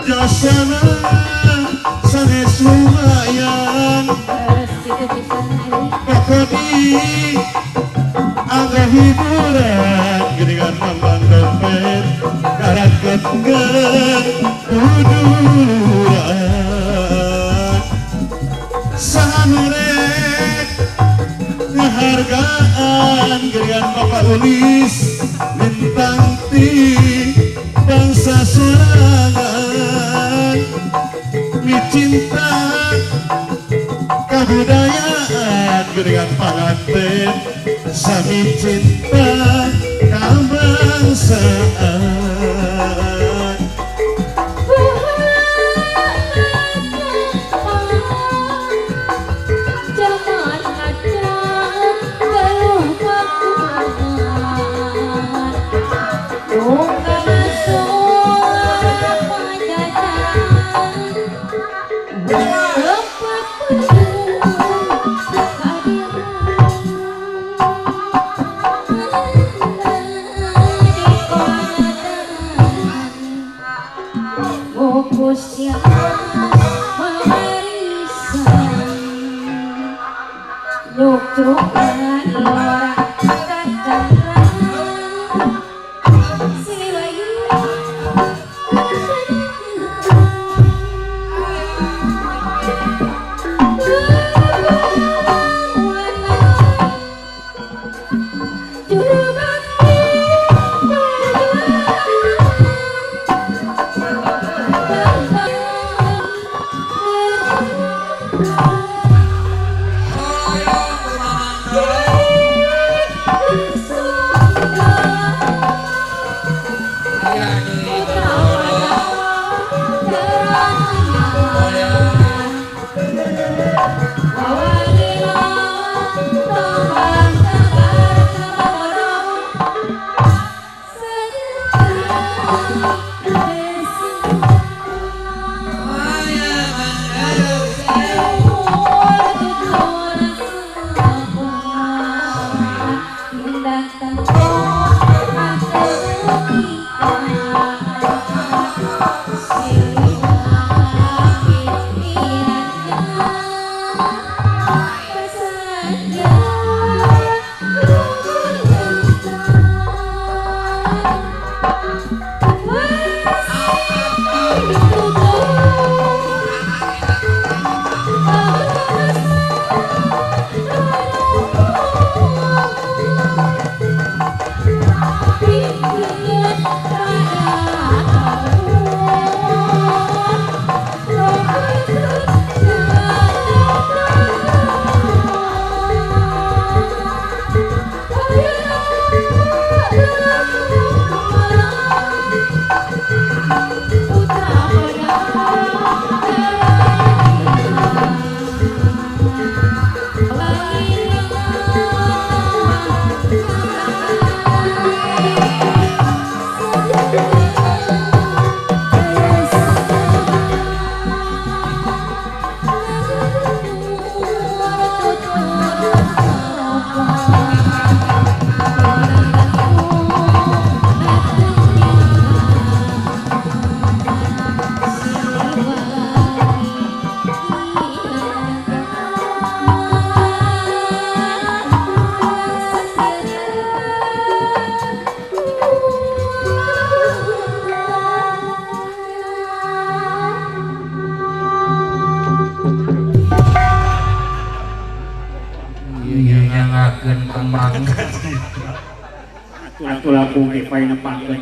Jasana sanes lumayan. Pokodi anggo hiburan geuningan mamang dompet karaketkeun duduluran. Saha nu rek ngahargaan geuningan Bapak Ulis lintang ti bangsa sorangan micinta kabudayaan geuningan panganten sami cinta kebangsaan.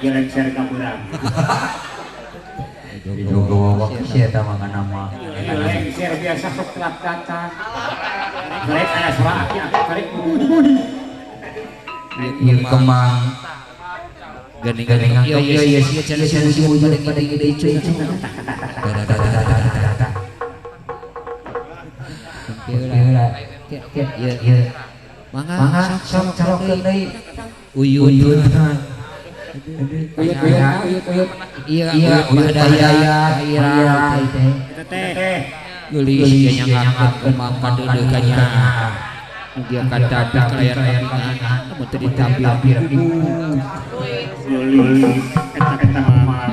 Lengser kaburang. Lengser biasa sok telat datang. Karek aya suara aki-aki karek bunyi. Ieu kemang. Geningan ieu ieu cenah ujung pada gede cuy. Ieu mangga sok calokeun deui. Uyun. Uyut uyut iya uyut daya iya teh geulis nyangakeun kemang kadeudeuh dia kata kalayan kamingan mun teu ditapir geulis eta eta mah.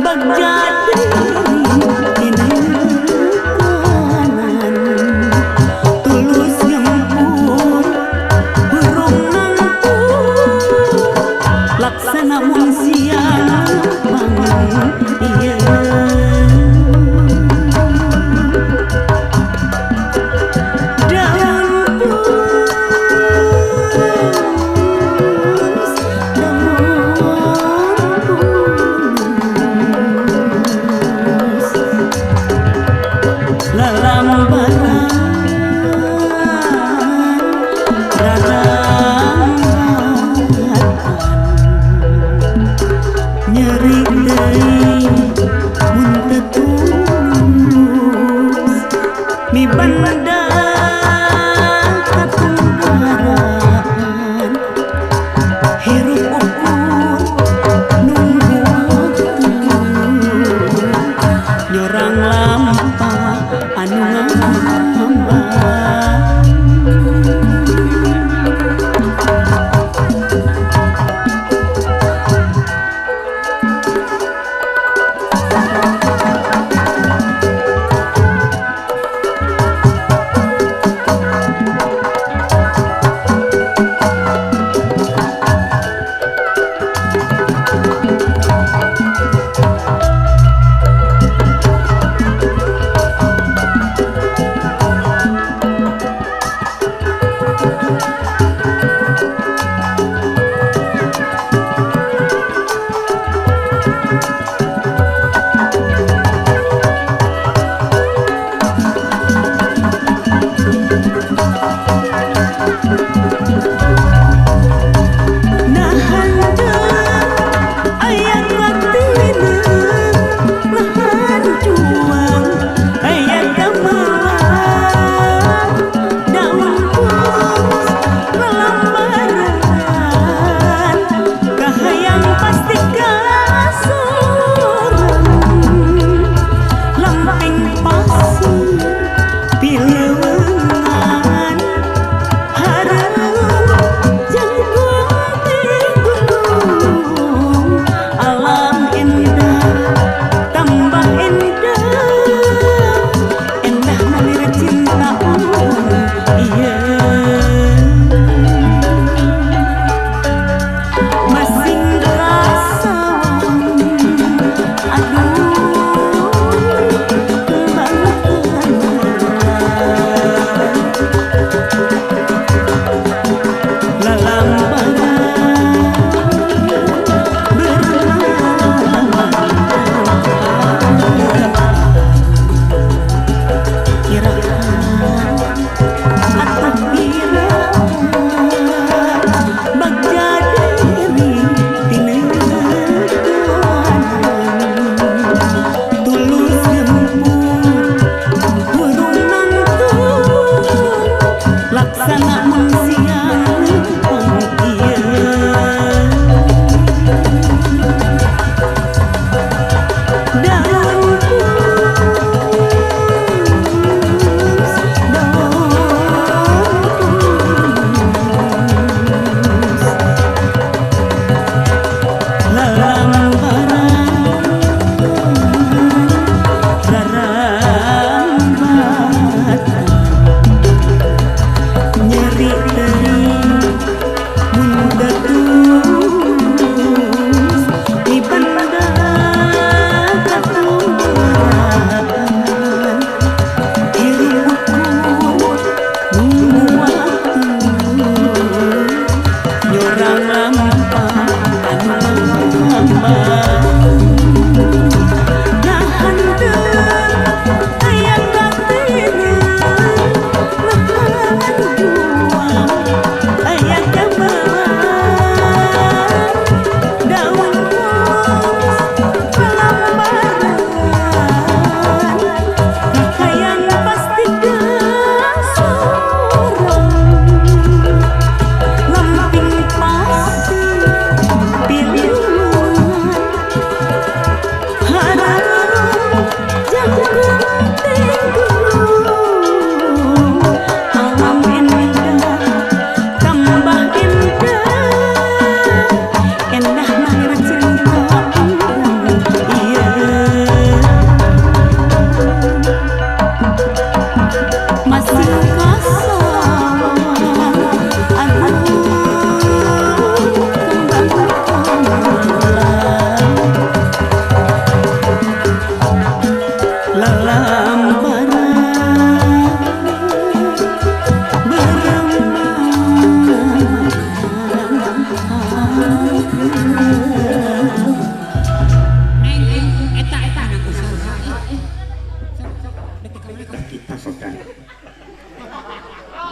Bagja deui tinekanan tulus ngempur hurung nangkur laksana mun siang bangun ieu daun pulus daun pulus.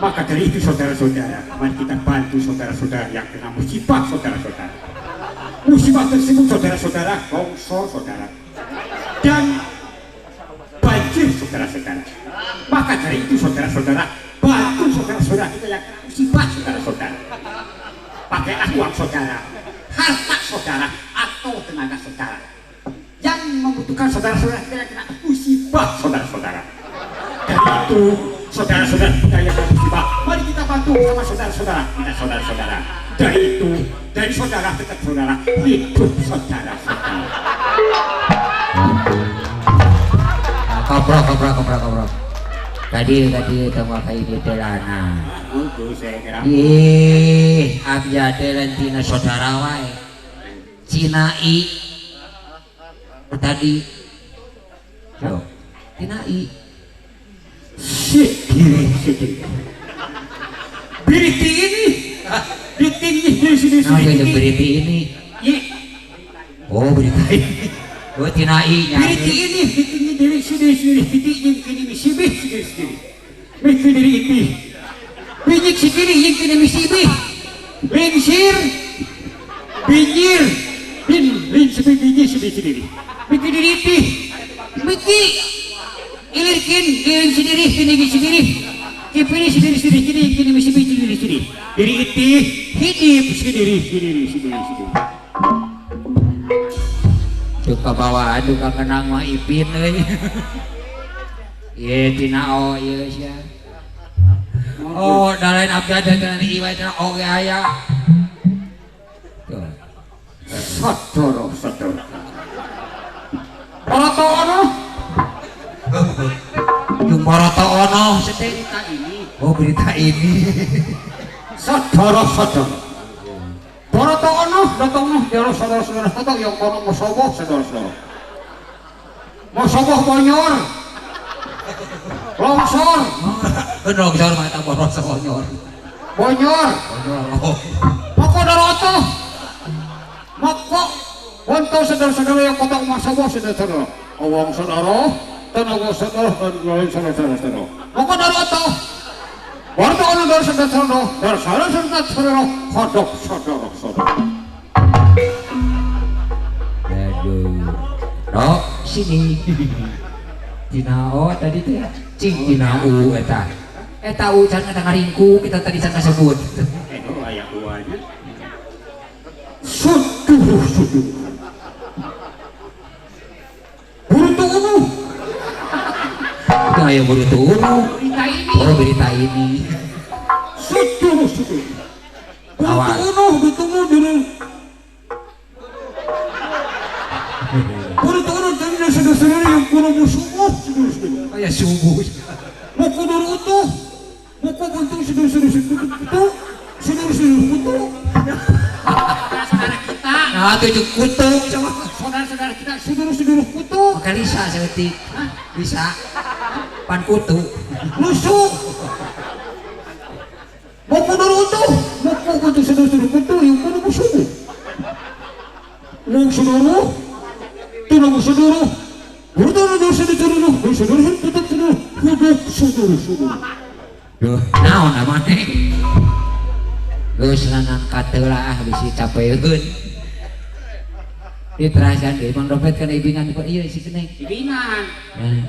Maka dari itu saudara-saudara, mari kita bantu saudara-saudara yang kena musibah saudara-saudara. Musibah tersebut saudara-saudara, longsor saudara, dan banjir saudara-saudara. Maka dari itu saudara-saudara, bantu saudara-saudara kita yang kena musibah saudara-saudara. Pakailah uang saudara, harta saudara, atau tenaga saudara yang membutuhkan saudara-saudara kita yang kena musibah saudara-saudara. Dari itu saudara-saudara kita yang kena musibah, mari kita bantu sama saudara-saudara kita saudara-saudara. Dari itu, dari saudara tetap saudara, hidup saudara-saudara. Kobrok, kobrok, kobrok, kobrok. Tadi temu kayak gitu lana. Ih, abjade lentina saudara wae. Cina i tadi. Yo, Cina i. Sikiri sikiri. Biriti ini ditinggi di sini Nah, sini. jadi berita ini. Oh, berita ini. Oh, Cina i nya. Biriti ini ditinggi diri sini sini ditinggi kini misibih sini sini. Mikir diri iti. Binyik sikiri yang kini misibih. Lingsir. Binyir. Bin lin sibi binyi sini sini. Mikir diri iti. Miki. Ilirkin liling sendiri kini sendiri. Kipini sendiri sendiri kini kini misibih sendiri sendiri. Diri iti hidup sendiri sendiri sendiri sendiri. Duka bawa duka kenang mah Ipin euy. Ye tina o ieu sia. Oh, da lain abdi da lain ieu tina o ge aya. Tuh. Saudara saudara. Boroto ono. Jeung boroto ono Berita ini. Oh, berita ini. Saudara saudara. Boroto ono datang noh jaro saudara-saudara tetap yang kono mosoboh saudara-saudara. Mosoboh bonyor. Longsor. Longsor mah eta boroso bonyor. Bonyor. Bonyor. Moko doroto. Moko wonten saudara-saudara yang kotak mosoboh saudara-saudara. Awang saudara, tenaga saudara dan lain saudara-saudara. Moko doroto. Boroto ono daro saudara-saudara, daro saudara-saudara, kodok saudara-saudara. Aduh. Dok, sini. Tina o tadi teh cing tina u eta. Eta u can eta ngaringku kita tadi can kasebut. Eh, aya uanya. Suduh suduh. Burutu unu. Itu aya burutu unu. Berita ini. Oh, berita ini. Suduh suduh. Burutu unu ditunggu dulu. Burutu unu dari suduh suduh yang kuno musuh suduh suduh. Aya subuh. Muku dulu utuh. Muku buntung suduh suduh suduh kutu. Suduh suduh kutu. Saudara kita. Nah, tujuh kutu sama saudara-saudara kita suduh-suduh kutu. Maka Lisa seperti Lisa pan kutu. Lusuh. Muku dulu utuh. Muku buntung suduh-suduh kutu yang kudu musuh. Mung suduh. Tunung suduh. Suduh suduh suduh suduh suduh suduh suduh suduh suduh. Duh, naon amane? Geus lanang kateula ah bisi capeun. Diterasan deui Mang Dompet kana ibingan ieu si Kenek. Ibingan. Nah.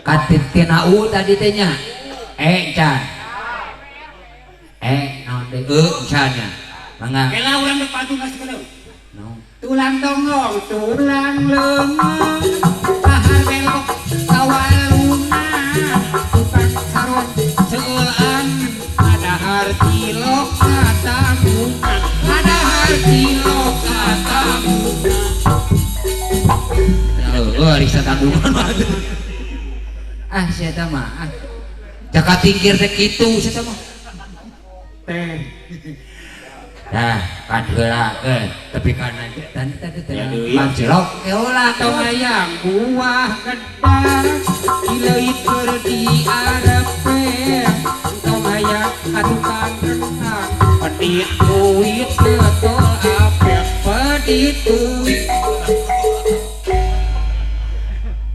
Katina u tadi teh nya. E can. E naon deui? E can nya. Mangga. Kela urang deuk pantun ka sakedeung. Naon? Tulang tonggong, tulang leungeun, pahar belok kawalungan, tukang sarot seueulan, padahal cilok katanggungan, padahal cilok katanggungan. Heueuh ari satanggungan mah. Ah sia eta mah. Ah. Jaka tingkir teh kitu sia mah. Teh. Nah, kan heula ke tepi kanan tadi tadi teh cilok heula tong hayang buah gedang dileuit keur diarepe tong hayang ka tukang rendang pedit duit getol apek pedit duit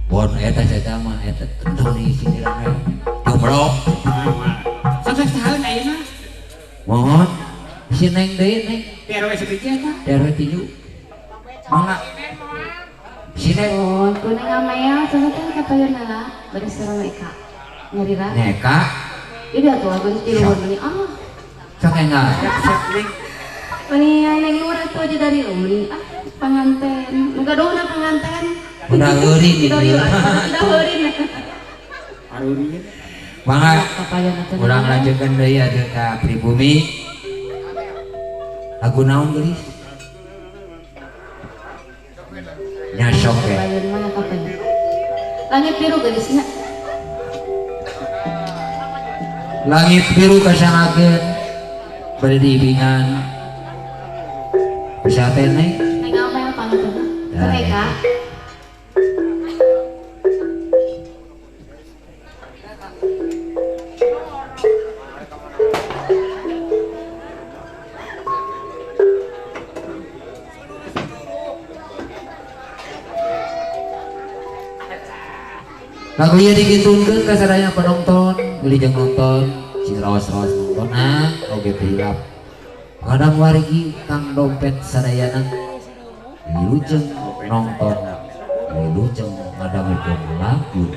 bon eta eta mah eta tentang di sini rame jomblo. Si Neng deui Neng. Di RW sabiji eta. Di RW 7. Mangga. Si Neng. Oh, ku Neng Amel saha teh kapayun heula bari sareng Eka. Nyarira. Eka. Ieu atuh lagu di luhur meni ah. Sok enggak. Siap Neng. Meni Neng luhur atuh aja dari meni ah panganten. Nu gaduhna panganten. Udah heurin Dari ieu. udah heurin. Arurieun. Mangga. Kapayun atuh. Urang lanjutkeun deui atuh ka pribumi. Lagu naon geulis? Nya sok we. Kapayun mah kapayun. Langit biru geulisnya. Langit biru kasanakeun bade diibingan. Bisa teh Neng? Neng Amel panganten. Dah. Sok Eka. Lagu ieu dikitunkeun ka sadaya penonton, geuli jeung nonton, sing raos-raos nonton oge teu hilap. Kadang wargi kang dompet sadayana wilujeng nonton, wilujeng ngadangukeun lagu.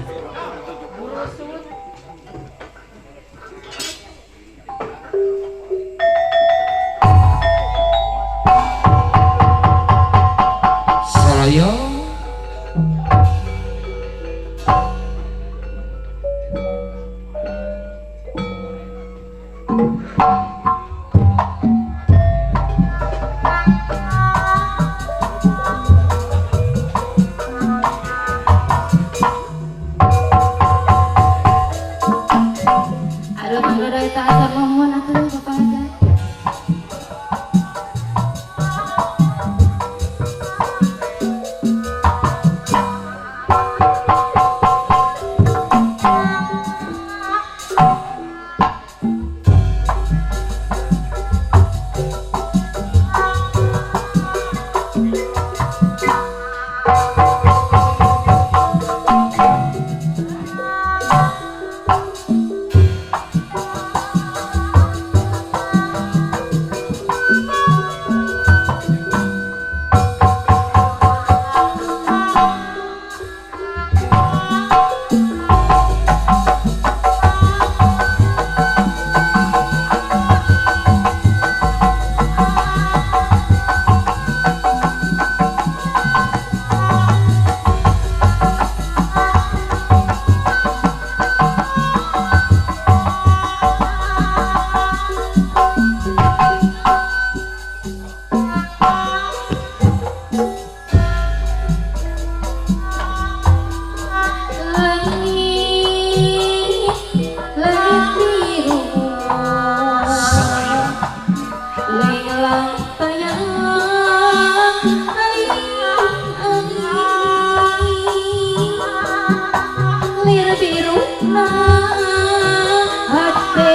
Soroyo Aduh, Bang Dodo eta atur nuhun atuh Bapak aja. Langit, langit biru, lenglang tayang, aling-aling, lir biru na hate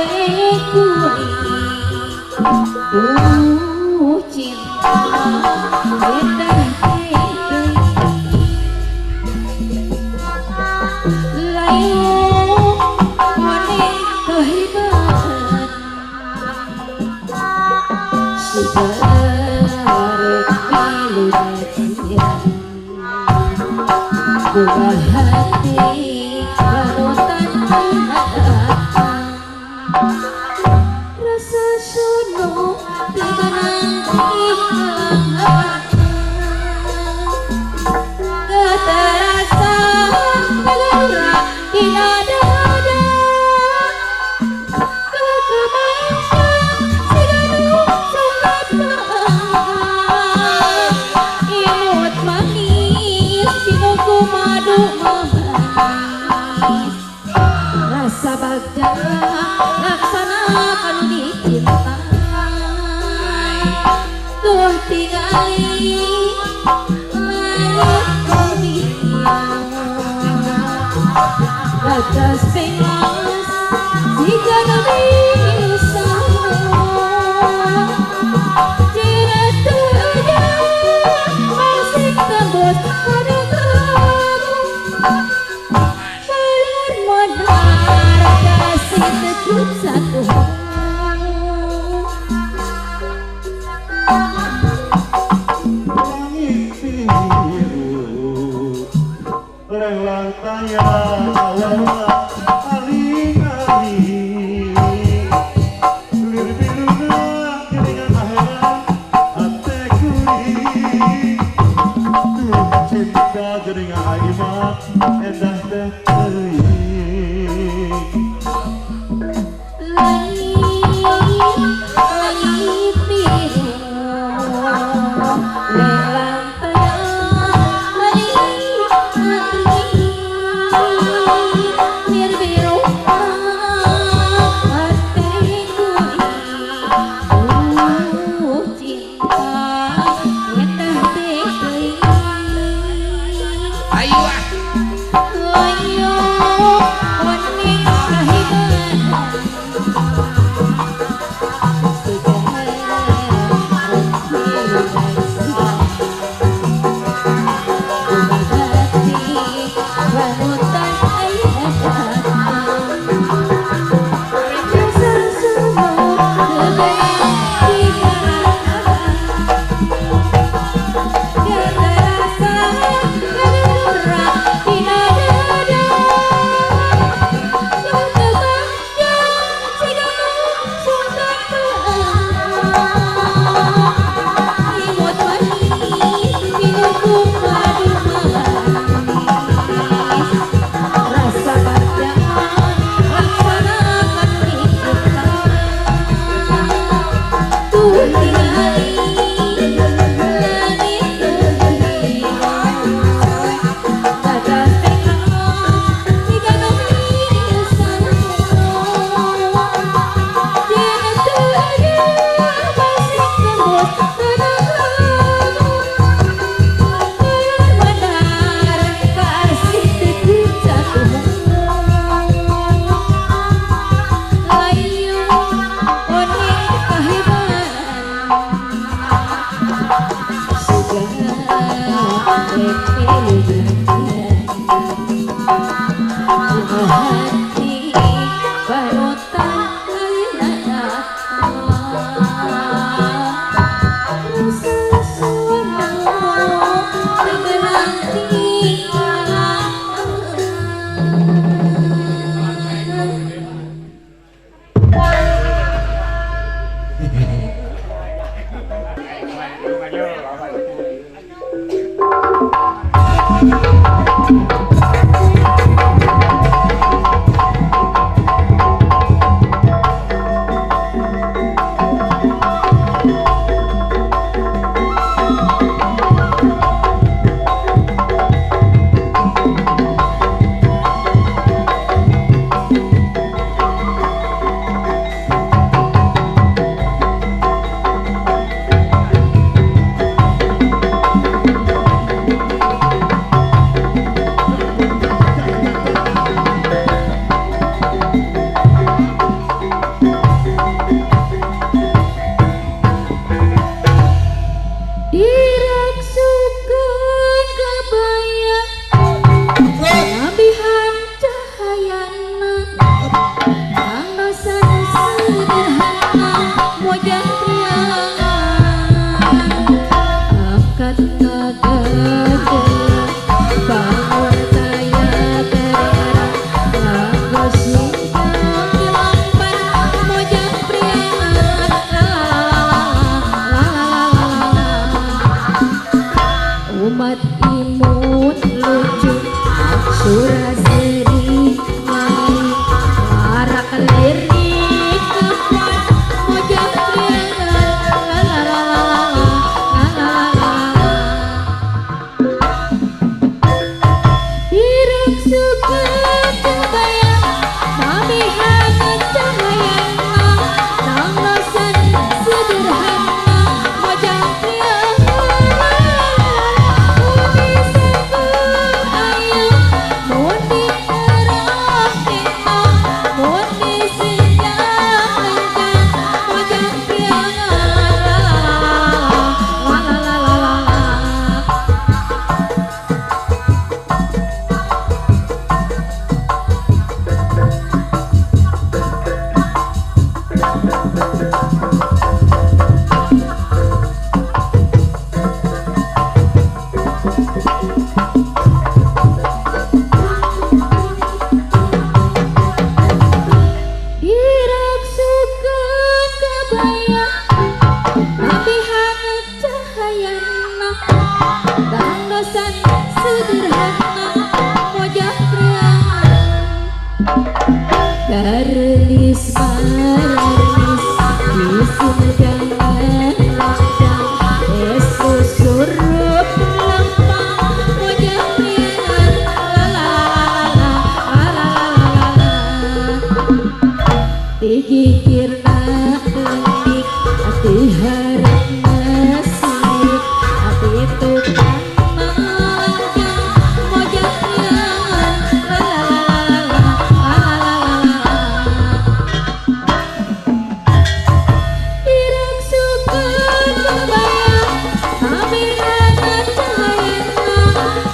kuning, duh cinta betah layu kuning kehibat sigar pilu dacian buah hati barutan harapan rasa sono temenang keterasa gelora di dada kekemauan siganu sungkat imut manis pinuku madu memanis rasa bagja laksana kanu dicinta tuh tingali langit komiang batas pengas jika bisa cinta masih tembus pada kamu balon menara kasih teguh satu. Lewat taya awalna aling-aling Lir biruna geuningan aheran hate kuring. Duh cinta geuningan aing mah endah teh teuing. Langit biru lelang biru hatiku cinta endah teh. Ayo ah. Ayo wening sahiban. Darlis marlis di Sumedang langdang es susurup lempang mojang priangan la la la la la la digigirna lendik ati harapna silik ati tukang melangkang mojang priangan la la la la la la Ireng suka kebaya kamerana cahayana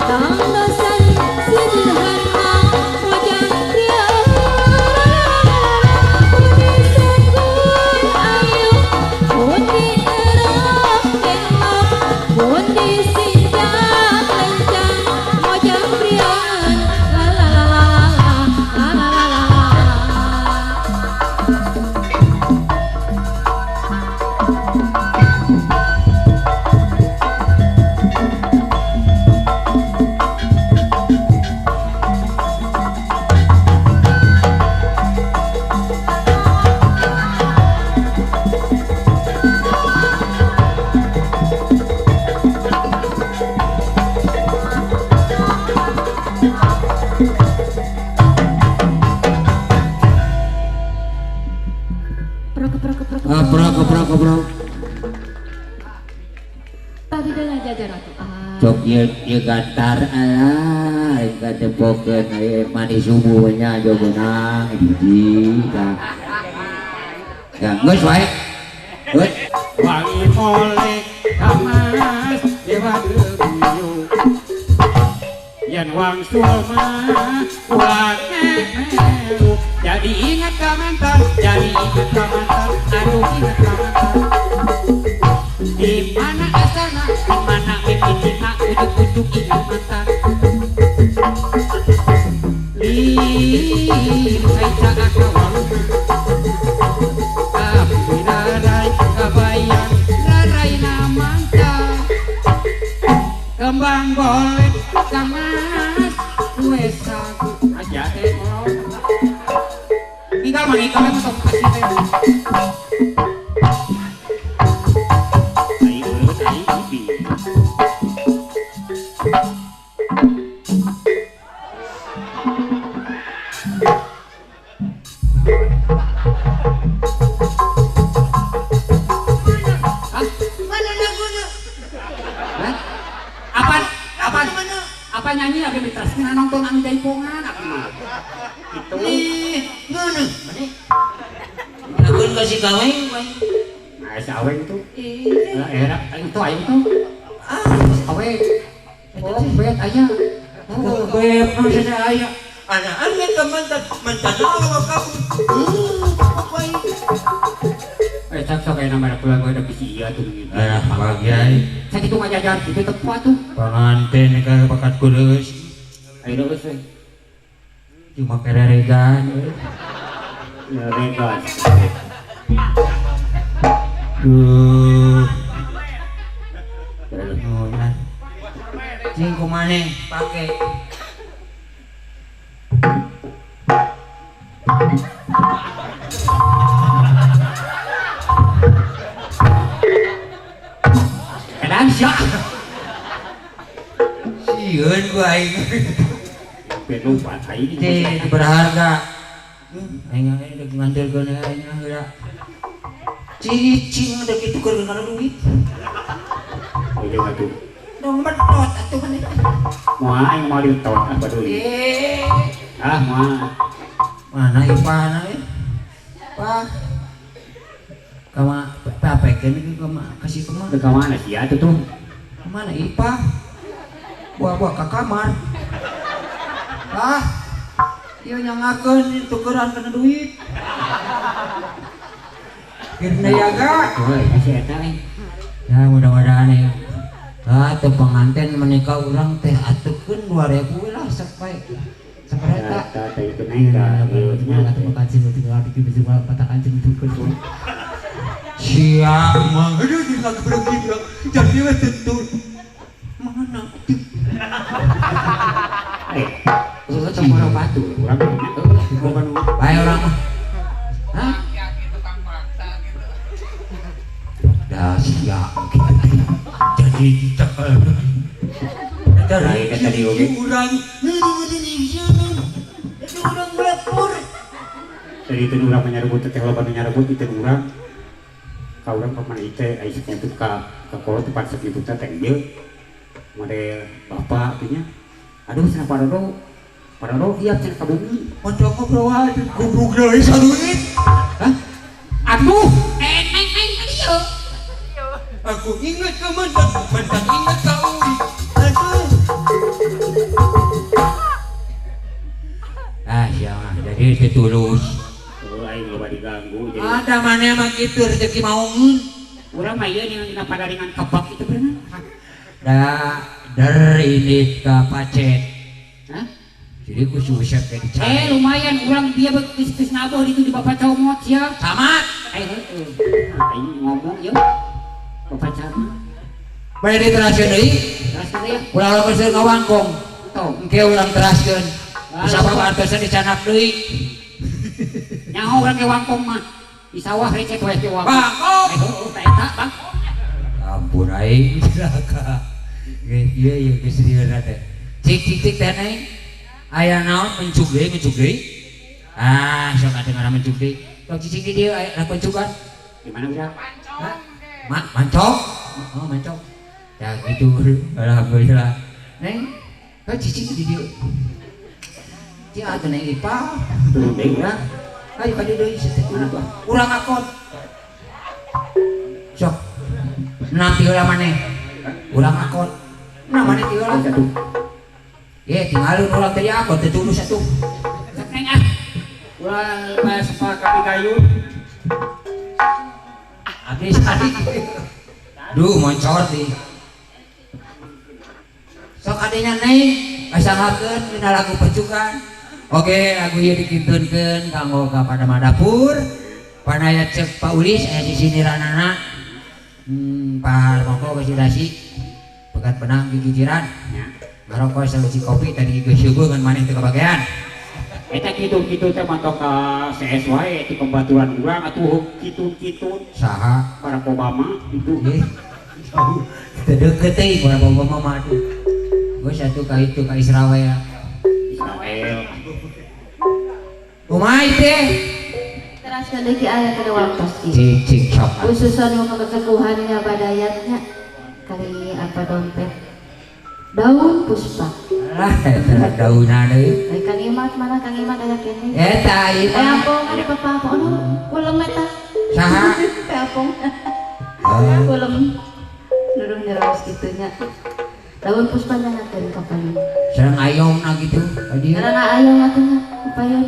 tangdosan sederhana mojang priangan pundi sanggun ayu pundi erok elok pundi sinjak lencang mojang priangan la la la la la la la la. Prok prok prok. Prok prok prok. Tadi dengan jajar atuh. Ah. Cok ieu ieu gantar alah aing katempokeun aya mani subuhnya jo beunang hiji tah. Ya geus wae. Geus. Wangi molek kamas dewa debiu yen wangsul mah ulah melu jadi ingat ka mantan jadi ingat ka mantan aduh ingat ka mantan di mana asana di mana mimpitina ujug-ujug ingat mantan lim saya akawaluna abdi rarai kabayang rarai mantan kembang boleh kamas kue sagu aja teh tinggal mangikal masuk kasih teh Tai eureun ai ibi. Hah? Mana laguna? Hah? Apa apa Mana? Apa nyanyi abi diteruskeun nonton anu jaipongan abi mah gitu. Ih, mana? Lagun kasih kaweng we. Nah, si aweng tuh. Ih, Era aing tuh aing tuh. ah, Aweng. Oh, bet aya. Oh, Beb maksudnya aya. anak-anak ke mantan, mantan awak kamu. Apa ini? Eh, cak sok aya nama pulang udah bisi iya tuh gitu. Alah bagian Sakitu ngajajar kitu tepat tuh. panganten ka bakat kudeus. Ayo geus we. Cuma kereregan. Ya regan. Duh. Oh, ya. Cing kumane pake. Edan sia. Sieun ku aing. Sampai lupa aing. Teh berharga. Aing aing dek ngandelkeun aing heula. Cicing udah gitu keur kana duit. Oh, jeung atuh. Dong medot atuh maneh. Moal aing moal ditot ah peduli. Eh, Ah, moal. Mana ipana eh? Pak. Kama papekeun ieu kama kasih kemana? Ke mana sia atuh tuh? Kemana Ipah? Buah-buah ke kamar. Ah, ieu nyangakeun tukeran kana duit. Kirna yaga. Heuh, si eta eh. Ya mudah-mudahan ya. Ah, teu pengantin menikah urang teh atukeun 2000 lah sampai sapereta. Eta teh itu naik ka ieu nya. Siap, mang. Aduh, gila gebrek-gebrek. Jadi we tentu. Mana? Eh, Tong orang batu urang Bae urang mah. Hah? Dah siap jadi ditekel. Dari tadi oge urang urang melapor. Tadi itu urang menyarebut teh loba nu nyarebut itu urang. Ka urang ka mana ieu aya nyebut ka kolot tempat sakibutna teh ieu. Model bapak nya. Aduh cenah parodo. Parodo ieu cenah ka bumi. Moncong ngobrol wae goblok deui salurit. Hah? Aduh, neng ka dieu. Aku ingat ke mantan, mantan ingat ka Ui. Aduh. Ah sia mah jadi teu tulus. Oh aing loba diganggu jadi. Ada mana mah kitu rezeki maungeun. Urang mah ieu dina padaringan kebak itu bener. Da der ini ka pacet. Hah? Jadi ku susep teh dicari. Lumayan urang dia geus naboh ditu di Bapak Comot sia. Camat. Heueuh. Aing ngomong ieu. Bapak Camat. Bade diteraskeun deui. Teraskeun deui. Ulah urang geus ngawangkong. Tong. Engke urang teraskeun. Bisa bapak antosan dicanak deui. Nyaho urang ge wangkong mah. Di sawah recet we ge wangkong. Bangkong. Heueuh ta eta, Bang. Ampun aing cilaka. Geus ieu ieu geus rieuna teh. Cik cik cik teh neng. Aya naon mencug deui mencug deui. Ah, sok atuh ngaran mencug deui. Tong cicing di dieu aya pencugan. Di mana urang? Hah? Mancok. Oh, mancok. Ya gitu. Alhamdulillah. Neng, kau cicing di dieu. Cing atuh neng Ipa. Turun deui urang. Ayo ka dieu deui Mana tuh? Urang akot. Sok. Nanti heula maneh. Urang akot. Nah maneh ti heula. Satu. Ye, tinggalin urang tadi akot teh tulus atuh. Sok neng ah. Urang pas kami gayun. Habis tadi. Duh, moncor di. Sok adenya neng, asangakeun dina lagu pecukan. Oke, lagu ieu dikintunkeun kanggo ka Padama Dapur. Panaya cek Pak Ulis aya di sini ranana. Pak Mongko geus dasi. Pegat benang gigijiran. Nya. Ngarokok saeusi kopi tadi geus subuh ngan maneh teu kabagean. Eta kitu-kitu teh mah ka CS wae itu pembaturan urang atuh kitu-kitu. Saha? Barack Obama itu. Nggih. Teu deukeut teuing Barack Obama mah atuh. Geus atuh ka itu ka Israel. Israel. Kumaha teh? Teraskeun deui aya kana waktos ieu. Cik cik sok. Khususan nu kakesepuhan nya badayatnya kali apa dompet. Daun puspa. Lah eta daunna deui. Ai Kang Imat mana Kang Imat aya keneh. Eta ieu. Eh apong ada papa apa ono kulem eta. Saha? Teh apong. Kulem. Nuruh nyeraos kitu nya. Daun puspa nyangakeun ka payun. Sareng ayongna kitu ka dieu. Sareng ayong atuh nya ka payun.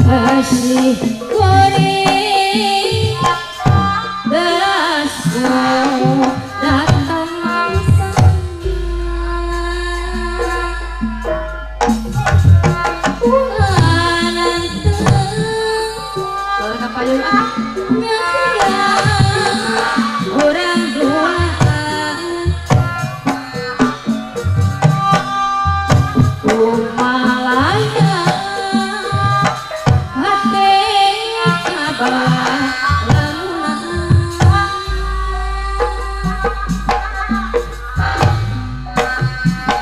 Kasih kuring Orang duaan kumalaya hati kabar lamunan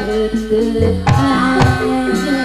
tetep aja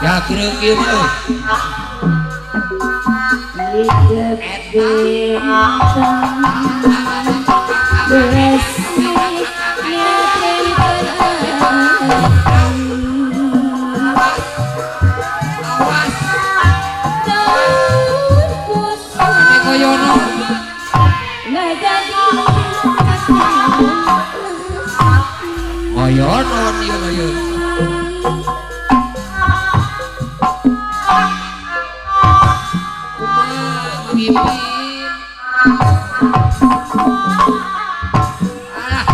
Ya kira-kira mah. Licep bintang besi Ngoyono ieu mah ieu. Kumaha ngipin. Alah.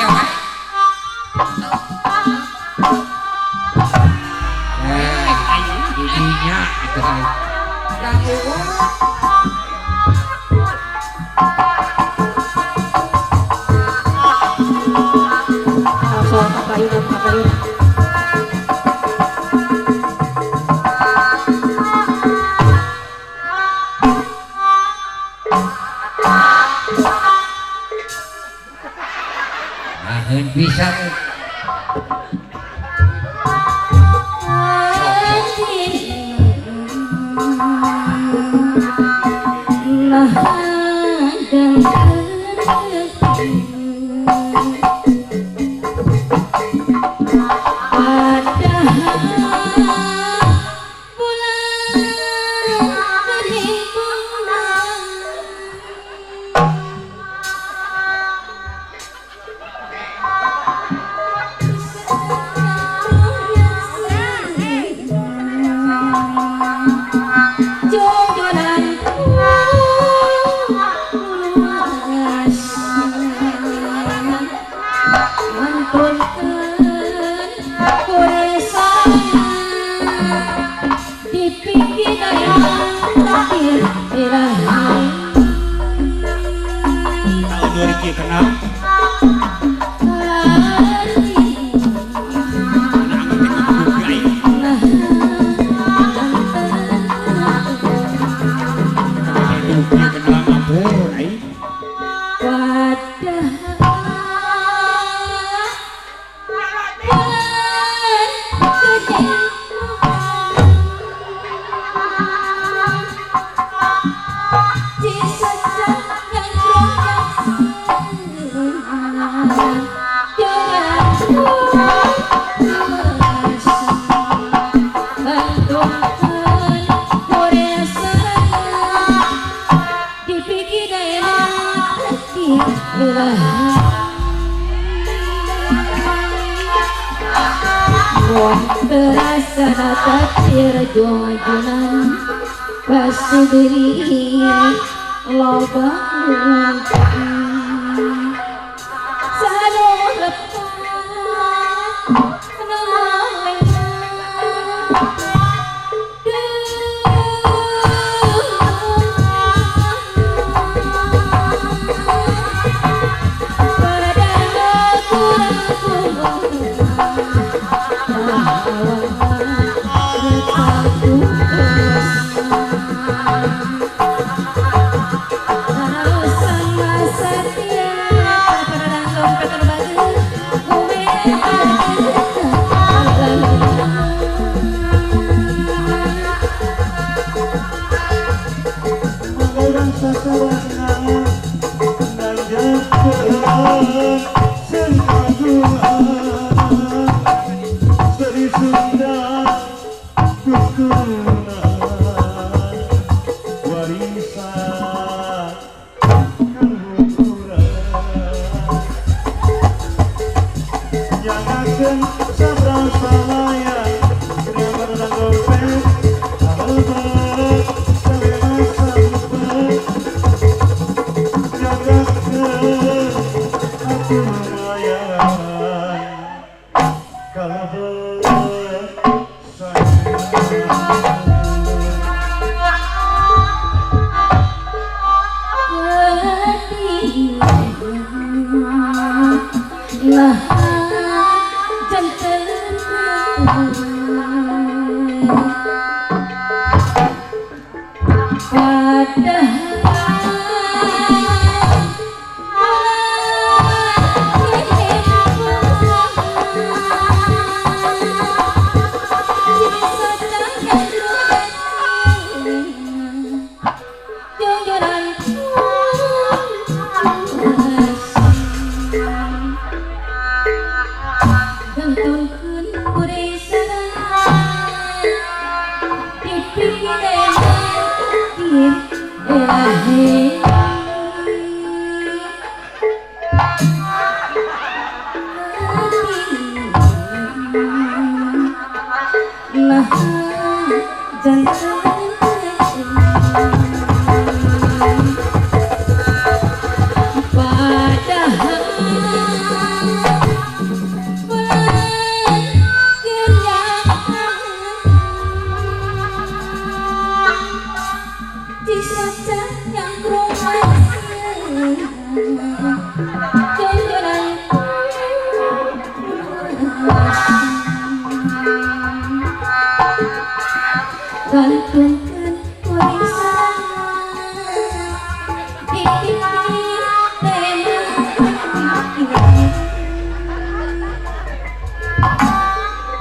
Kewe. Eh, giginya itu aing. Yang bisa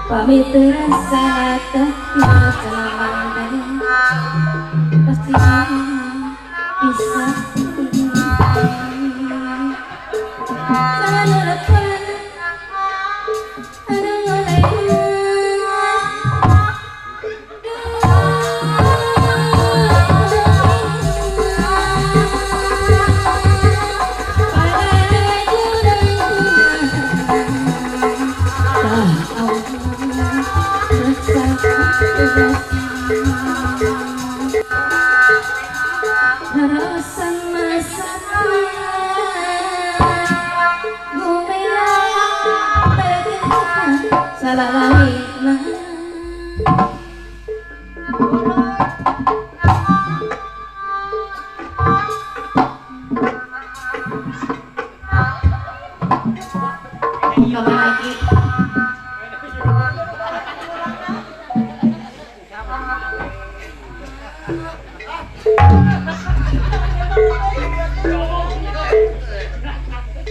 Pamit terasa pasti bisa.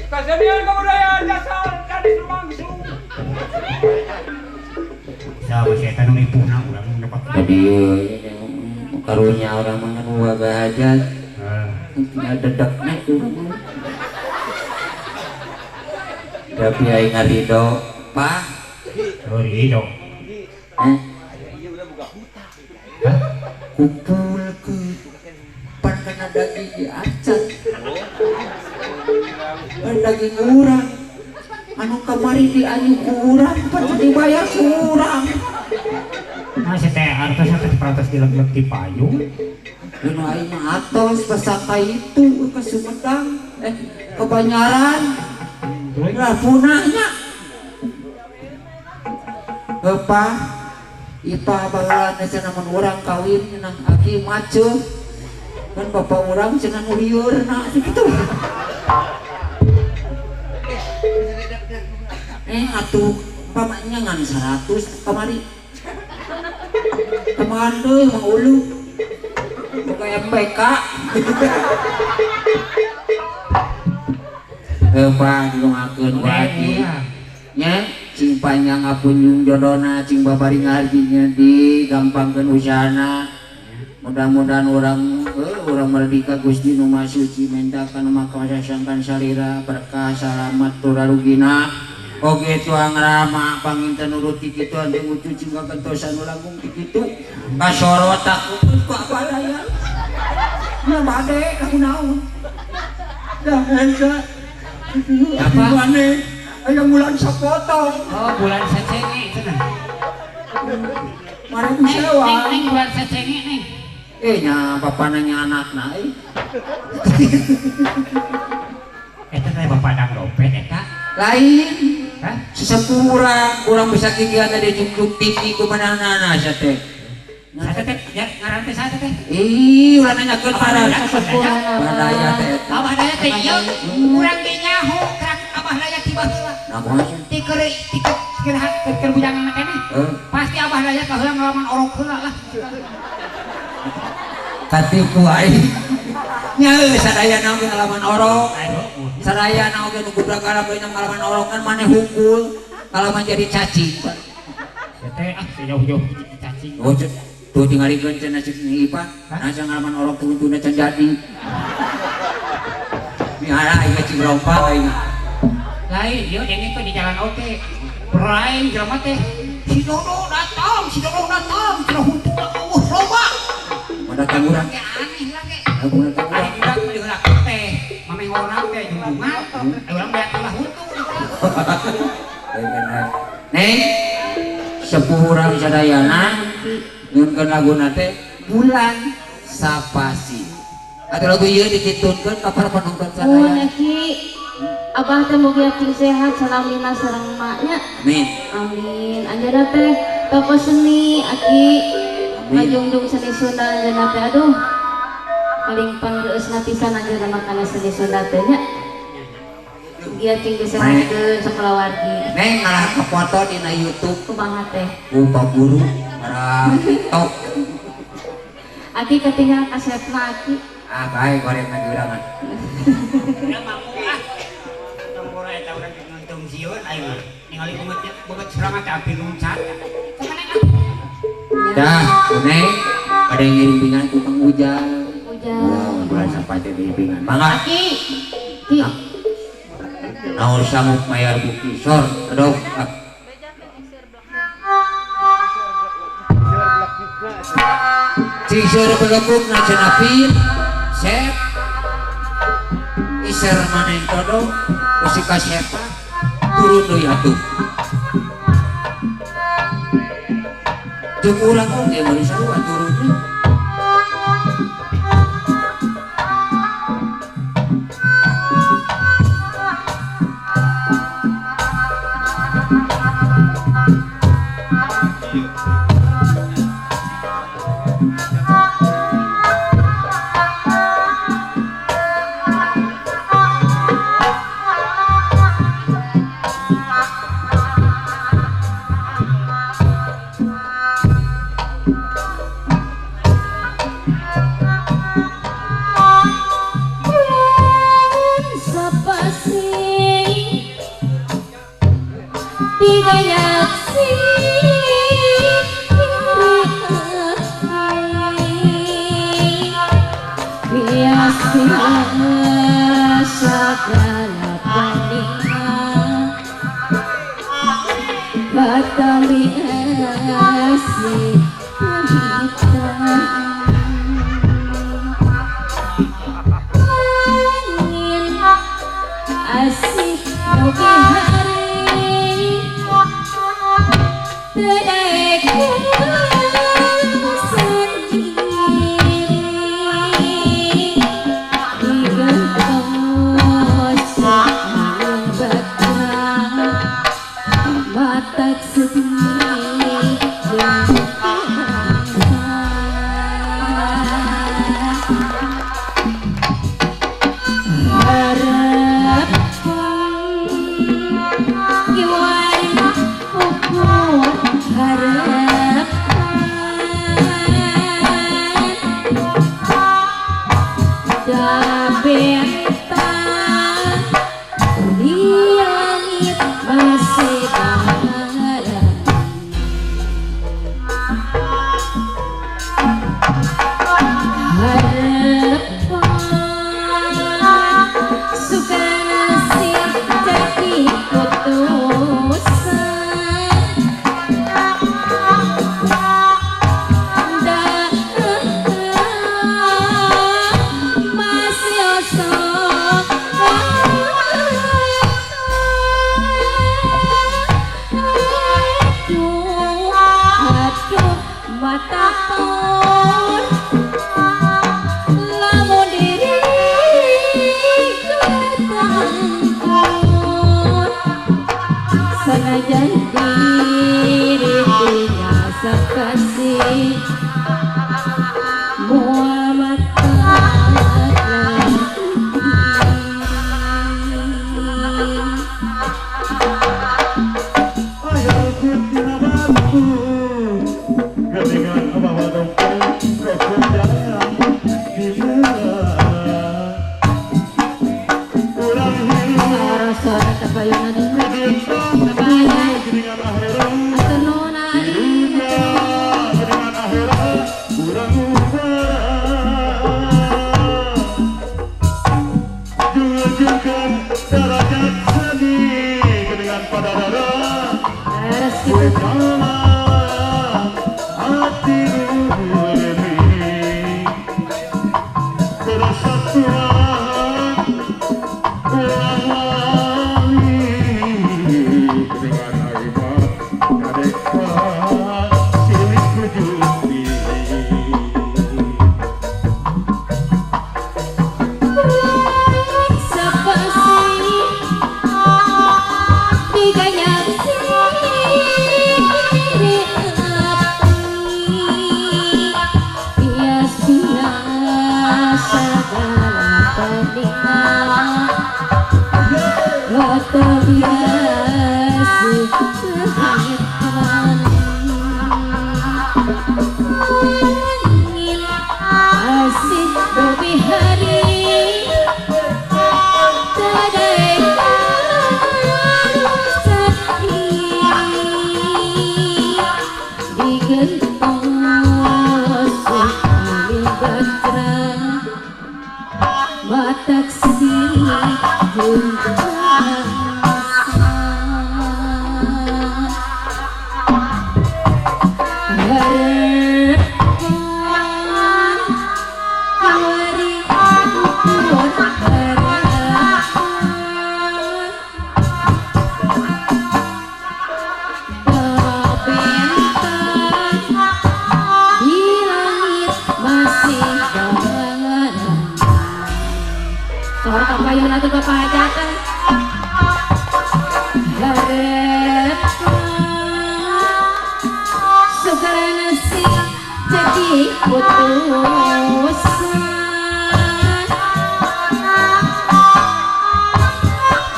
Kesenian kebudayaan dasar dari Sumangsu. Sama setan nipu na urang dapat. Jadi karunya orang mah nu waga hajat. Tinggal dedekna urang. Tapi aing ngarido, Pak. Oh, rido. Eh? Kumpulkeun pan kana daging di acan. Daging urang anu kamari dianyu ku urang pan dibayar ku urang. Nah, si teh artos teh peratos dileg-leg di payung. Nu aing mah atos pasaka itu ke Sumedang, ke Banyaran. Lah punahnya. Heuh, Ipa baheula cenah mun urang kawin cenah aki maceuh. Kan bapak urang cenah nu liurna kitu. Atuh pamanya ngan 100 kamari. Kemahan deui mah ulu. Boga MBK. Heuh didongakeun ku aki. Nya cing panjang apunjung jodona cing babari ngarjinya digampangkeun usahana. Mudah-mudahan orang merdeka Gusti nu Maha Suci menta kana maka sangkan salira berkah salamat turarugina. Oge tuang rama panginten nuruti kitu ante ucu cing kagentosan nu langkung ti kitu. Kasorot aku ku abadaya. Nya bade aku naon. Dah eta. Apa? Mane aya bulan sapotong. Oh, bulan secenge cenah. Mare ku sewa. Neng bulan secenge neng. Nya bapana nya anakna euy. Eta teh bapak dang dompet eta. Lain. Hah? Sesepuh urang bisa kikian teh dijugjug TV ku manehna sia teh. Saha teh? Ya ngaran teh saha teh? Ih, ulah nanyakeun ngaran. Abah Daya teh eta. Abah Daya teh ieu urang ge nyaho kerak Abah Daya ti baheula. Nah, kumaha sih? Ti keur ti keur bujangan keneh. Pasti Abah Daya kaheula ngalaman orok heula lah. Katipu aing. Nya sadayana oge ngalaman orok. Sadayana oge nu gubrak galap deui ngalaman orok kan maneh hungkul ngalaman jadi cacing. Teh ah jauh-jauh cacing. Oh, tuh tingalikeun cenah cek Ipa. Nah ngalaman orok tungtuna can jadi. Mihara aing cing rompak aing. Lain ieu dengekeun di jalan oge. Beraing jelema teh. Si Dodo datang, si Dodo datang, cenah huntuna eueuh loba. Datang urang. Ge aneh lah ge. Aku datang urang. Ari urang meuli heula teh, mameh urang teh junjungan, urang beak ulah huntu. Neng, sepuh urang sadayana Nyunkeun laguna teh bulan sapasi. Atau lagu ieu dikitunkeun ka para penonton sadaya. Mun Ki Abah teh mugi cing sehat salamina sareng maknya. Amin. Amin. Anjeunna teh tokoh seni Aki. Ngajungjung seni Sunda anjeunna teh aduh. Paling pangreueusna pisan anjeunna mah kana seni Sunda teh nya. Mugi cing disehatkeun sakulawargi. Neng ngalah kefoto dina YouTube kumaha teh? Ku Pak Guru para TikTok. Aki ketinggalan kasetna Aki. Ah bae goreng lagi urang mah. Urang mampu ah. Tong bora eta urang nonton sieun aing mah. Ningali beungeut serangan teh api luncat. Kumaha ah? Dah, Neng, pada ngiring-ngiringan ku Kang Ujang. Ujang. Bulan sampai teh ngiringan. Mangga. Aki. Ki. Naon sanggup mayar bukti sor, aduh. Ciseur belepuk na cenapin, sep, iser maneng todo, musika sepa, turun deui atuh. Jeung urang oge meuli sarua turunnya. Ketika bawa dompet. Sejahtera batak sedih jeung bangsa harapan kawari ukur harapan bentang di langit masih barengan. Sore kapayun atau kepajatan harapan segala nasib jadi putusan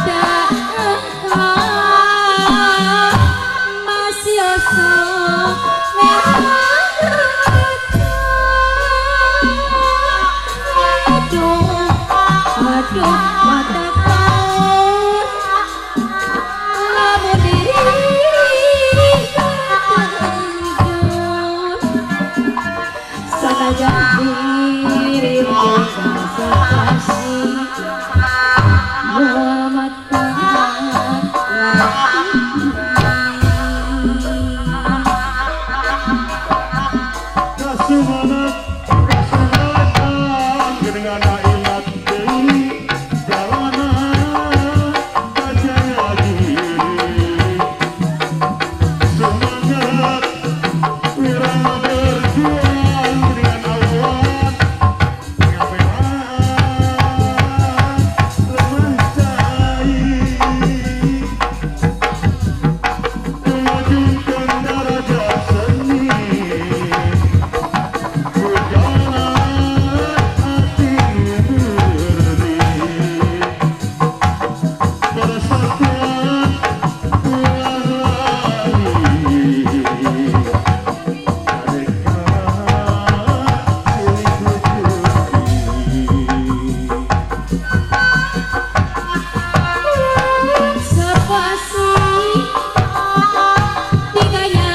tak engkau masih osok aduh aduh mata paut lamun diri katenjun sanajan diri kasih Muhammad. Kasumanat, kasunatan, dengan ilat deui jalanan kajaya diri. Semangat wirang berjuang dengan awan ngabelaan lemah cai. Memajukan darajat seni. Berjalan hati murni Persatuan ulah lari Mereka silih tutupi. Sepasi tiganya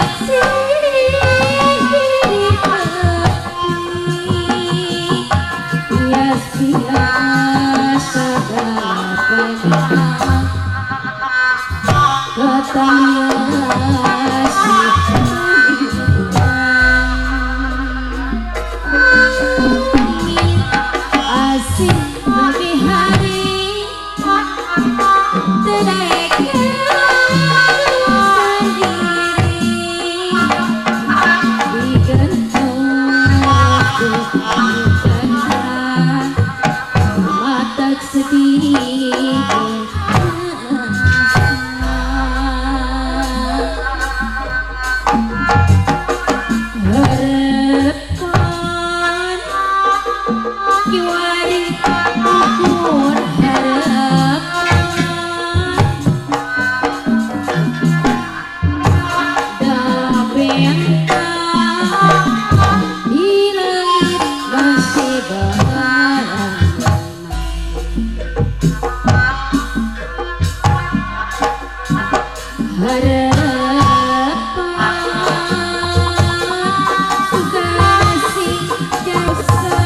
biasa segala katanya asing lebih hari Harapan kiwari ukur harapan bentang di langit masih barengan. Harapan sukasi jasa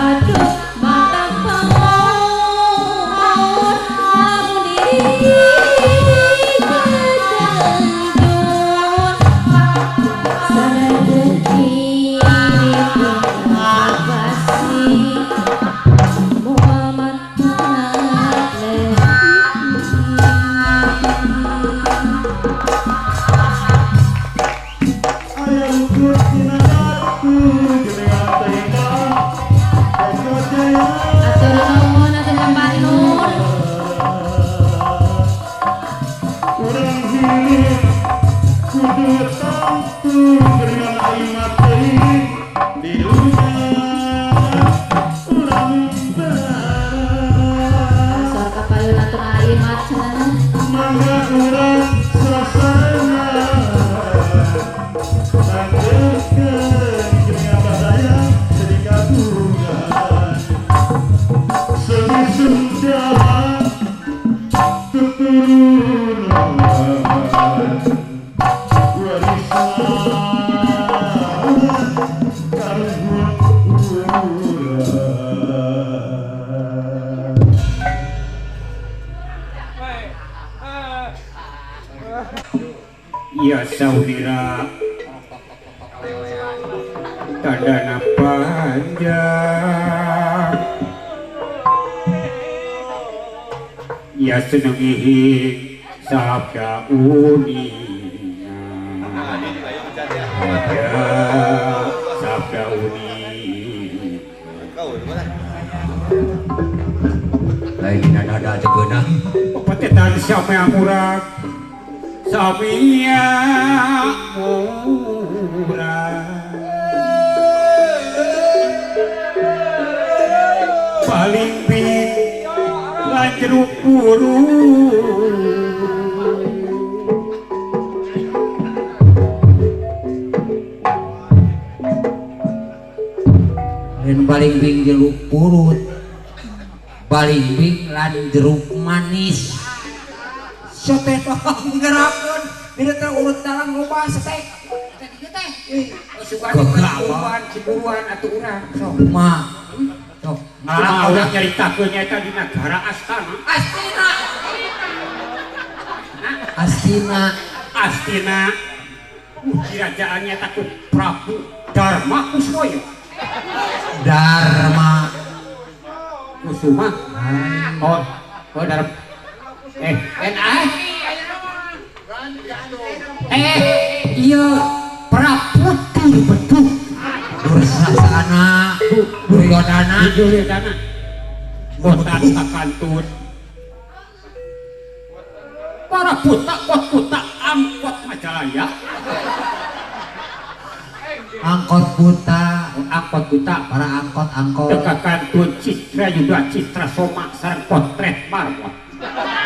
aduh mata paur lamun diri katenjun sanajan diri pasti Muhammad. Ayam kutina ratu jenengan teka Boko jaya. Atur nuhun atur Pak Nur. Urang hirup kudu tamtu jenengan alimat deui di dunya urang barang. Sor kapayun atur alimat cenah. Mangga urang suasana. Lanjutkan. Saudira tandana panjang ya senengihi sabda uninya ya sabda uni lain dina dada teu geunah petetan siapa yang murah samia murah paling bing lan jeruk purut lain paling bing jeruk purut paling bing lan jeruk manis sote tong gerakeun dina teh urut dalam loba sete teh dieu teh sugan ciburuan atuh urang sok mah sok ngalah urang nyaritakeun nyaeta di nagara Astana Astina Astina Astina kerajaan nyaeta ku Prabu Dharma Kuswaya Dharma Kusuma oh oh Dharma iya Prabu Durbeduh Dursasana Duryodana Duryodana botan kakantun para buta kot buta angkot Majalaya angkot buta angkot buta para angkot angkot kakantun Citra Yuda Citra Soma sareng potret marmot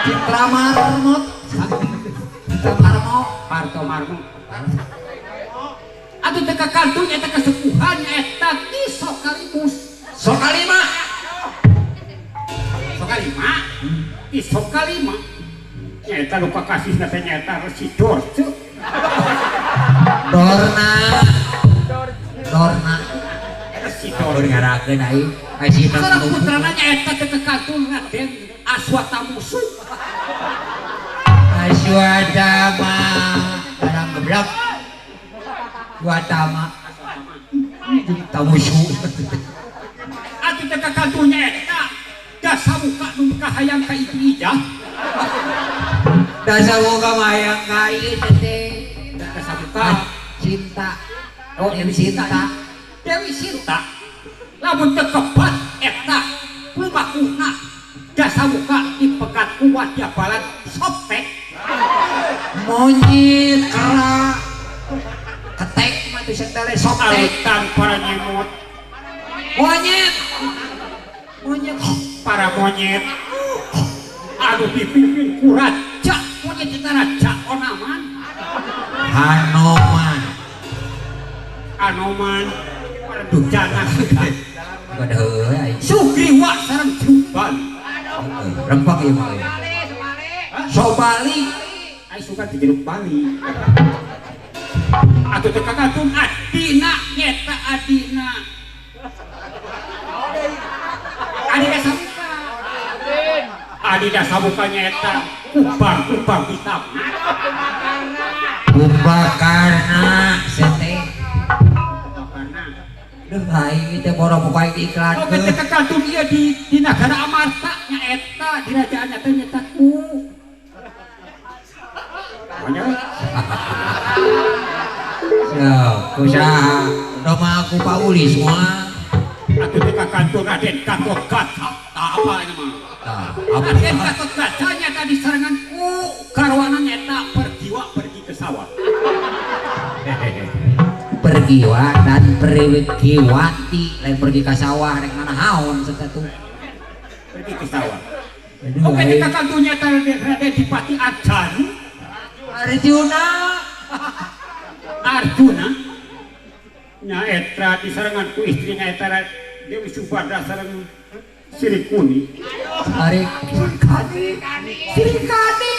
Citra marmot Citra marmot Parto marmot atuh teh kakantun eta kasepuhan eta Ki Sokalimus Sokalima Sokalima Ki Sokalima nyaeta nu kakasihna teh nyaeta Resi Dorce Dorna Dorna Resi Dorna Dorna ngarakeun aing ai si sareng putrana nyaeta teh kakantun Raden Aswatamusu Aswatama dalam geblak Aswatama tamusu atuh teh kakantun nyaeta dasamuka nu kahayang ka Ibu Ijah dasamuka hayang ka ieu teh dasamuka cinta oh Dewi Sinta Dewi Sinta lamun teu kebat eta lumakuhna dasamuka dipegat ku wadya balan sopek monyet kera ketek mah teu setele sopek alutan para nyemot monyet monyet para monyet anu dipimpin ku raja monyet eta raja Onaman Hanoman Anoman Dujana Waduh aing Sugriwa sareng Jubali rempok ieu mah Sobali ai suka di jeruk Bali atuh teh kakantun adina nyeta adina Adina Samuka Adina Samuka nyeta kubang-kubang hitam Kumbakarna sete Kumbakarna duh aing teh boro pokoke diiklankeun oke teh kakantun ieu di nagara Amarta nyaeta di rajaan teh nyeta ku monyet so kusaha roma aku Pauli semua atuh teh kakantun Raden Gatotkaca tah apa ini mah tah apa Raden Gatotkaca nyata di sarangan ku garwana nyata pergiwa pergi ke sawah pergiwa dan pergiwati lain pergi ke sawah rek mana haon satu pergi ke sawah oke teh kakantun nyata Raden Dipati Arjuna Arjuna Arjuna nyaeta di sarangan ku istri nyaeta Dewi Subadra sareng Sri Kuni Sri Kani Sri Kani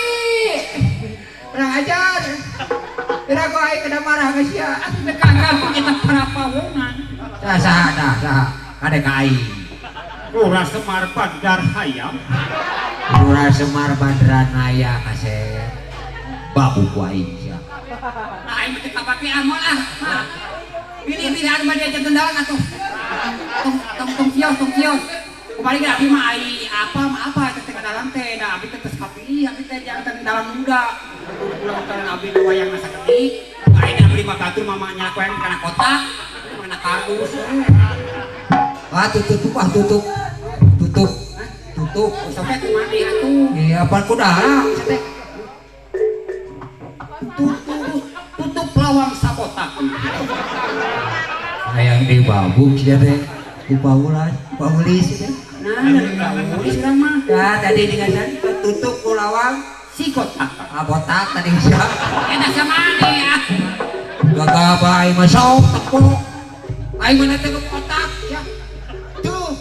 kurang ajar kira ku aing kena marah ka sia atuh teh kakantun eta para pawongan saha tah saha kade ka aing Lurah Semar Bandar Hayam Lurah Semar Bandranaya kasep babu ku aing sia Nah, aing teh kapake amal ah. Pilih-pilih anu mah diajarkeun dalang atuh. Tong tong tong kios, tong kios. Kemarin ge abi mah ai apa mah apa eta teh dalang teh, da abi teh geus kapilih, abi teh janten dalang muda. Ulang tahun abi nu wayang sakedik. Aing abdi mah batur mah nyalakoan kana kotak, kana kardus. Ah tutup ah tutup. Tutup. Tutup. Sampai mandi atuh. Iya, apa kudaha? Tutup, tutup lawang sakotak. Hayang dibabuk sia teh. Ku paulas, paulis teh. Nah, paulis urang mah. Ya, tadi dengan tutup ku lawang si kotak. Ah, botak tadi sia. Eta sama ah. Gagah bae mah sok tepok. Aing mah teh kotak ya. Tuh.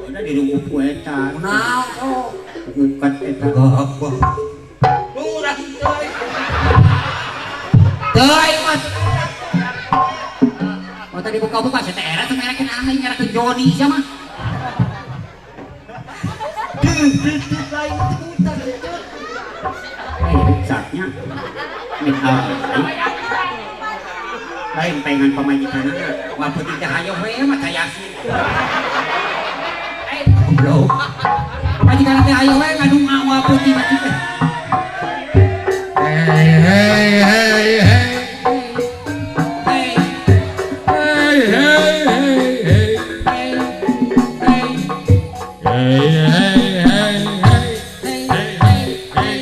Udah dirungu ku eta. Kunaon sok? Bukan eta. Gagah. Murah euy. Teu aing mah. Oh tadi buka-buka saya teh era teh ngerakeun aing ngerakeun Joni sia mah. Saatnya minta lain pengen pamajikanna wah peuting teh hayoh we mah cayasin. Goblok. Pamajikanna teh hayoh we ngadunga wah peuting mah teh. Hey hey hey hey. Hey hey hey hey. Hey hey. Hey hey hey hey hey hey hey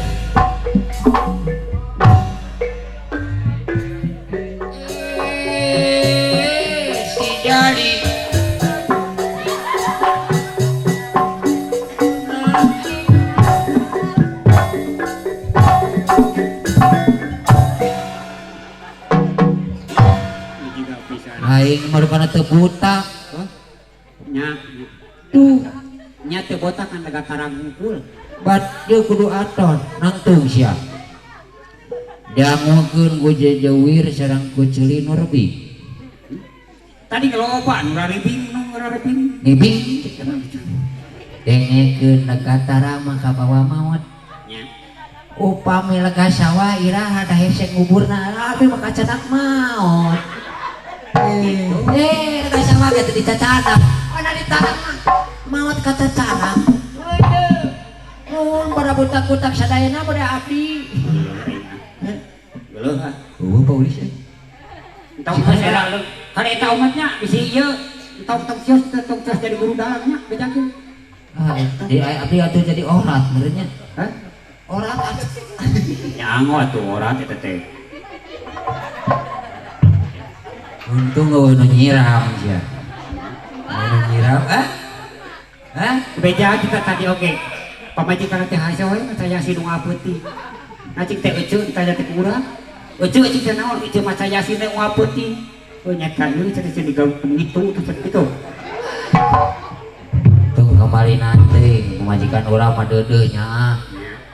hey hey. Si jadi aing marukana teu buta. Nya tuh nya teu botak kan lega tarang hungkul. Bat deui kudu aton nangtung sia. Dangukeun ku jejewir sareng ku ceuli nu rebing. Tadi loba nu raribing nu raribing. Ngibing. Dengekeun lega tarang mah kabawa maot. Nya. Upami lega sawah iraha da hese nguburna abi mah kacanak maot. Lega sawah ge teu dicacanak. Mana ditarang mah maot kacacanak. Nuhun para butak-butak sadayana pada abdi. Geuleuh ah. Eueuh paulis euy. Entong geus era kan eta umatnya bisi ieu entong tong kios tong kios jadi guru dalangnya bejakeun. Ah, di abdi atuh jadi orat meureunnya. Hah? Orat atuh. Nyango atuh orat eta teh. Untung eueuh nu nyiram sia. Nu nyiram ah? Hah? Beja kita tadi oge. Pamajikan teh hasil we saya si nu ngapeuti. Nah cing teh eceu tanya teh kurang. Eceu cing teh naon eceu mah saya si teh ngapeuti. Oh nyata ieu cenah cenah digawe itu cenah kitu. Tuh kamari nanti pamajikan urang mah deudeuh nya.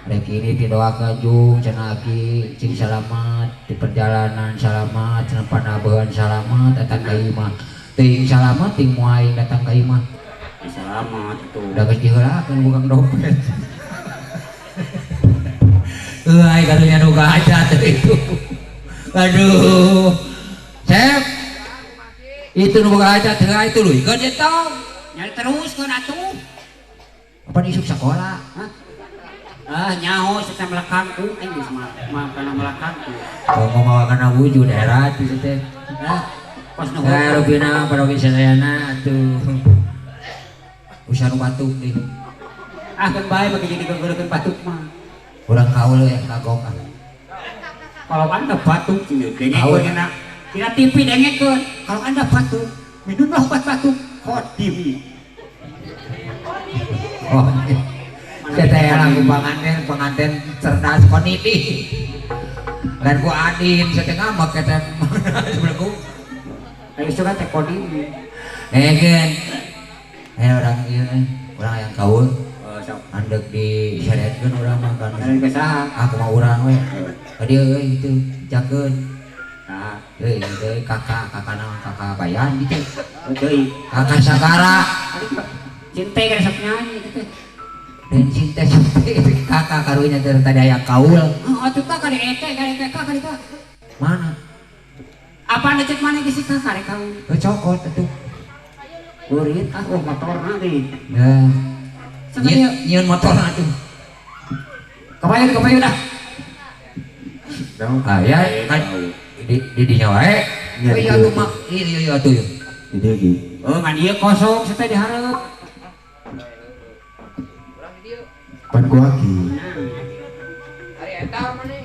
Rek ini didoakeun jung cenah aki cing salamat di perjalanan salamat cenah panabeun salamat datang ka imah. Ting salamat ting moal aing datang ka imah. Salamat atuh. Da geus diheulakeun bukan dompet. Euy karunya nu gajah teh itu. Aduh. Sep. Itu nu gajah teh itu leuikeun ye tong. Nyari terus keun atuh. Apa isuk sekolah? Hah? Ah nyaho sia melakangku aing geus mah kana melakangku. Oh ngomong kana wujud era kitu teh. Hah? Pas nu Nah, rupina parogi sadayana atuh. Usah nu batuk deh. Ah keun bae bagi jadi gegeureun batuk mah. Urang kaul ya kagok ah. Kalau anda batuk dengekeun dina dina TV dengekeun. Kalau anda batuk, minumlah obat batuk Kodimi. Oh. Saya lagu pengantin cerdas koniti. Dan ku Adin saya ngambek kata sebelumku. Ayo suka teh Kodimi. Gen. Orang ieu orang yang kaul. Andek di syariatkeun urang mah kan. Dari saha? Aku mah urang we. Ka dieu euy itu jakeun. Nah, euy deui kakak naon kakak bayan gitu. Deui. Kakak Sagara. Cinte kan sok nyanyi gitu teh. Bensin teh kakak karunya dari tadi aya kaul. Heeh, atuh tah kade eke kade kaka kade ka. Mana? Apa cek mana geus si kakak rek kaul? Cokot atuh. Kurit ah oh motorna teh. Ya. Sakadieu. Nyieun motorna atuh. Kapayun kapayun ah. Ah ya kan di dinya wae. Nya, Oh iya di atuh mah. Iya iya iya atuh. Di dieu ge. Oh ngan ieu kosong teh dihareup. Pan ku aki. Ari eta maneh.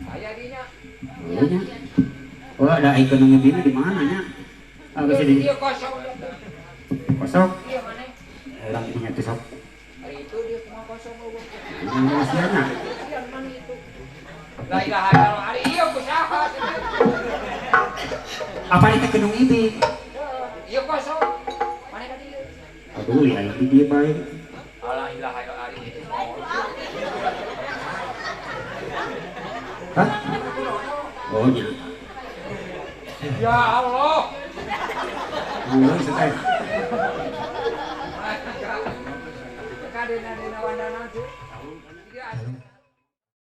Aya dinya. Oh nya. Oh ada ikon nu di mana nya? Ah geus di kosong. kosong. Iya maneh. Urang dinya teh sok. Ari itu dia kumaha kosong eueuh. Nya. La ilaha illallah. Ari ieu ku saha? Apa itu gedung ini? Ieu kosong. Maneh ka dieu? Aduh ya di dieu bae. La ilaha illallah ari itu. Hah? Oh nya. Ya Allah. Mangga teh. Kadena-dena wandana tuh.